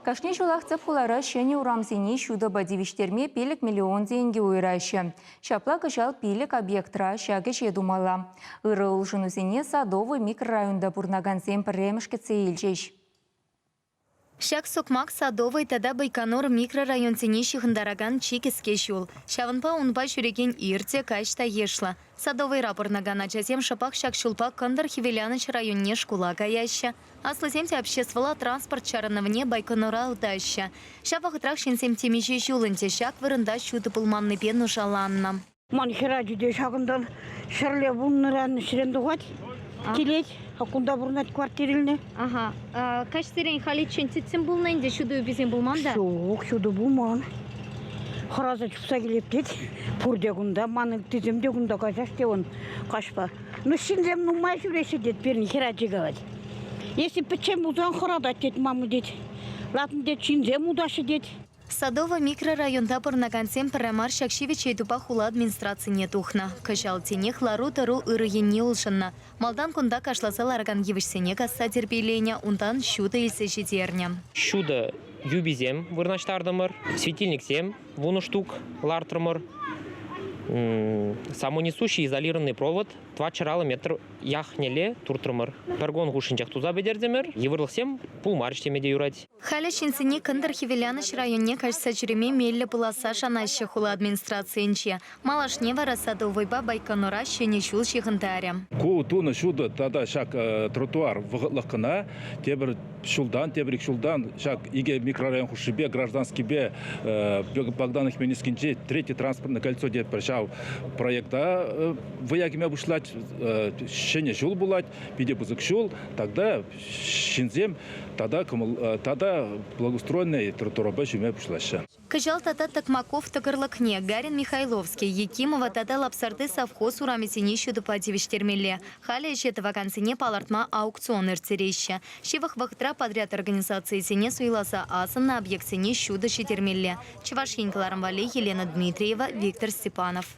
Кашни ҫулах тӗп хулара ҫӗнӗ урамсене ҫутӑпа тивӗҫтерме 5 миллион тенкӗ уйӑраҫҫӗ. Ҫапла кӑҫал пилӗк объектра ҫак ӗҫе тумалла. Ырӑ улшӑнусене Садовый микрорайонта пурӑнакансем пӗрремӗш кӗтсе илчӗҫ. Ҫак сукмак Садовый тата Байконур микрорайонсене ҫыхӑнтаракан чи кӗске ҫул. Ҫавӑнпа унпа ҫӳрекен ир те, каҫ та йышлӑ. Садовӑйра пурӑнакан ачасем шӑпах ҫак ҫулпа Кӑнтӑр Хӗвеланӑҫ районне шкула каяҫҫӗ. Аслисем те обществӑлла транспорт чарӑнӑвне Байконура ӑсатаҫҫӗ. Ҫав вӑхӑтрах ҫынсем темиҫе ҫул ӗнтӗ ҫак вырӑнта ҫутӑ пулманнипе нушаланнӑ. Ман хӗрачи те ҫакӑнтан ҫӗрле вуннӑран ӗҫрен тухать, килет. Кунта пурӑнать квартир илнӗ. Ага. Каҫсерен халиччен тӗттӗм пулнӑ ӗнтӗ, ҫутӑ юписем пулман та? Ҫук, ҫутӑ пулман. Хӑраса чупса килет тет. Пурте кунта, ман ыттисем те кунта каҫаҫ те он каҫпа. Ну, ҫынсем нумай ҫӳреҫҫӗ тет пирӗн хӗрачи калать. Если пӗччен пулсан хӑратать тет мама тет. Ладно тет, ҫынсем утаҫҫӗ тет. Садово микрорайонта пурӑнакансем пӗрре мар ҫак ҫивӗч ыйтупа хула администрацине тухнӑ. Кӑҫал тинех лару-тӑру ырӑ енне улшӑннӑ. Малтан кунта кашласа ларакан йывӑҫсене касса тирпейленӗ, унтан ҫутӑ илсе ҫитернӗ. Ҫутӑ юписем вырнаҫтартӑмӑр, светильниксем вунӑ штук лартрӑмӑр. Самонесущий изолированный провод тӑватҫӑр метр яхнелле туртрӑмӑр. Пӗр кун хушшинчех туса пӗтертӗмӗр. Йывӑрлӑхсем пулмарӗҫ теме те юрать. Халӗ ҫынсене Кӑнтӑр Хӗвеланӑҫ районне каҫса ҫӳреме меллӗ пуласса шанаҫҫӗ хула администрацийӗнче. Малашне вара Садовӑйпа Байконура ҫӗнӗ ҫул ҫыхӑнтарӗ. Ку тунӑ ҫутӑ тата ҫак тротуар вӑхӑтлӑх кӑна. Тепӗр ҫултан, тепӗр ик ҫултан ҫак икӗ микрорайон хушшипе Гражданскипе Богдан Хмельницкинчи третье транспортное кольцо тетпӗр ҫав проекта вӑя кӗме пуҫлать. Ҫӗнӗ ҫул пулать, питӗ пысӑк ҫул. Тогда ҫынсем тата кӑмӑл тата благоустроенный тротуарпа ҫӳреме пуҫлаҫҫӗ. Кӑҫал тата Токмаков тӑкӑрлӑкне, Гарин Михайловский, Якимова тата Лапсарти совхоз урамӗсене ҫутӑпа тивӗҫтермелле. Халӗ ӗҫе тӑвакансене палӑртма аукцион ирттереҫҫӗ. Ҫывӑх вӑхӑтра подряд организацийӗсене суйласа асӑннӑ объектсене ҫутӑ ҫитермелле. Чӑваш Ен кӑларӑм валли Елена Дмитриева, Виктор Степанов.